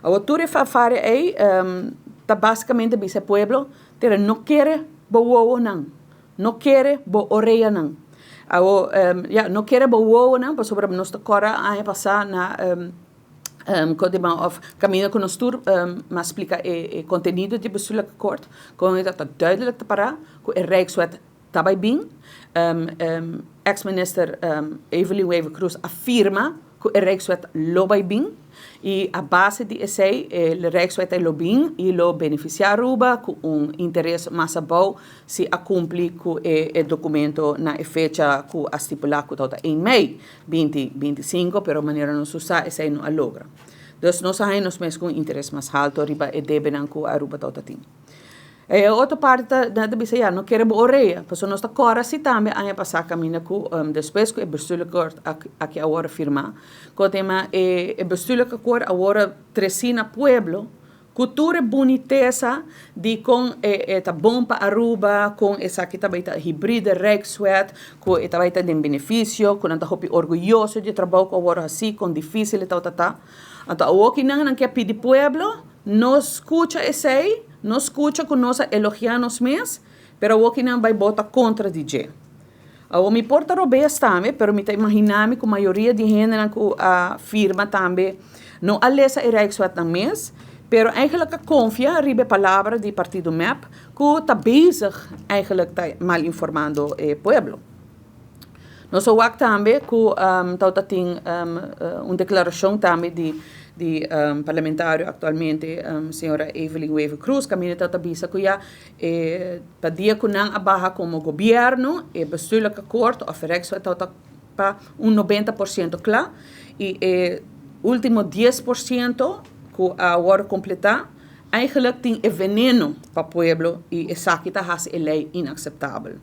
Awor tur e fanfare ei ta basicamente bisa pueblo, tera no kere bo wowonan, no kere bo oreanan. Awor, ja, no kere bo wowonan, pasobra nos ta corda aña pasa na codema of caminda cu nos tur a splica e contenido di bestuurlijk akkoord, con ta duidelijk te para cu e Rijkswet ta bay bin. Ex-minister Evelyn Wever-Croes a firma cu e Rijkswet lo bay bin y a base di esey e Rijkswet lo bin y lo beneficia Aruba cu un interes mas abou si a cumpli cu e documento na e fecha cu a stipula, cu ta 1 mei 2025, pero manera nos sa, esey no a logra. Dus nos a nos mes cu interes mas halto riba e debenan cu Aruba ta tin. E otro parti da bisa, ja, no kere bo orea, paso nos ta corda si tambe aña pasa caminda cu despues cu e bestuurlijk akkoord aki awor firma, cu tema e bestuurlijk akkoord awor treci na pueblo, cu tur e bunitesa di con e ta bon pa Aruba, con esaki tambe ta hybride Rijkswet, cu e tambe ta den beneficio, cu nan ta hopi orguyoso di trabou cu awor asina, con dificil ta ta. Anto, awor cu nan kier pidi pueblo, no scucha esey, no scucha cu nos a elogia nos mes, pero awor cu nan bay vota contra di dje. Awor mi por ta robes tambe, pero mi ta imagina cu mayoria di hende cu a firma tambe no a lesa e Rijkswet nan mes, pero eigenlijk a confia riba palabra di partido MEP, cu ta bezig eigenlijk ta mal informando e pueblo. Nos a wak tambe cu ta tin un declaracion tambe di parlamentario actualmente, señora Evelyn Wever-Croes, caminda ta bisa cu ya pa dia cu nan a baha como gobierno, e bestuurlijk akkoord of Rijkswet ta pa un 90% cla y e ultimo 10% cu awor completa eigenlijk tin e veneno pa pueblo y esaki ta haci e ley inaceptabel.